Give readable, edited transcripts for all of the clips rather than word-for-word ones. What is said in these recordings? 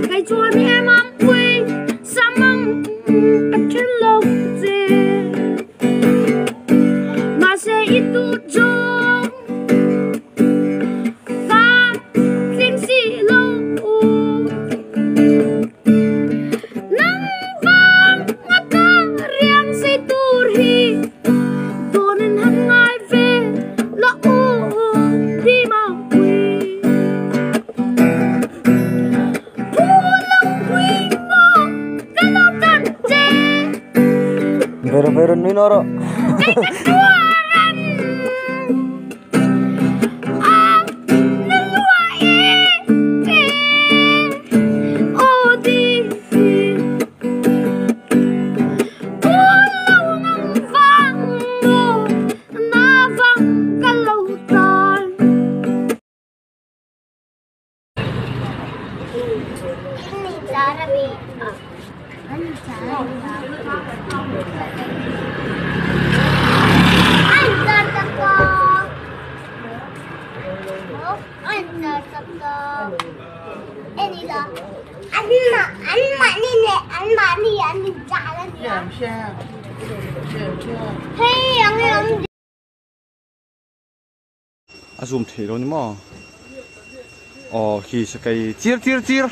Kei chuan he mampui samang ka then lo che. Mahse i duh zawng ka tling si lo. Nang vang a ka riang sei tur hi dawn in han ngai ve la u ti mampui. Phu lo pui maw ka lo tan che. Vero vero nui noro. Kei ka tuaran a na lua e e aw di. Phu lo nang vang maw na vang ka lo tan. A zoom theih lo ni maw? Aw khi sakei chir chir chir.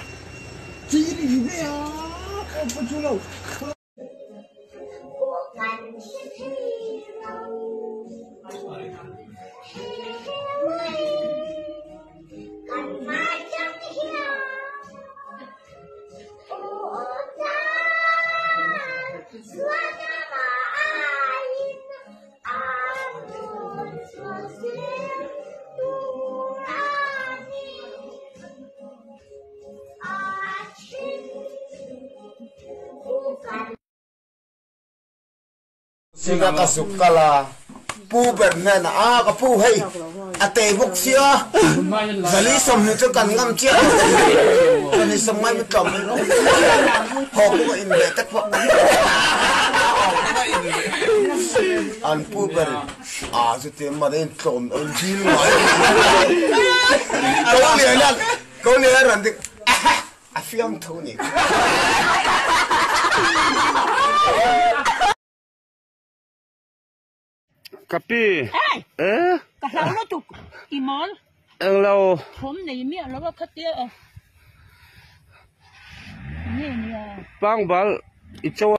Singa ka zuk kal a, Pu ber hnenah a ka pu hei a tei bawk sia, zali 20 chu kan ngam chiah lo zali sawm ngai mi tlawm mai rawh, haw pawh ka inbeh tek pawh an pu ber a chuti mah in tlawm in dil ngai ko lian a ko lian a rawn dik a fiamthu ni. Ka pi. E. Ka hlau lutuk i mawl. Englo. Thawm nei miah lo a khatia a. Nge nia. Pangbal i cho a.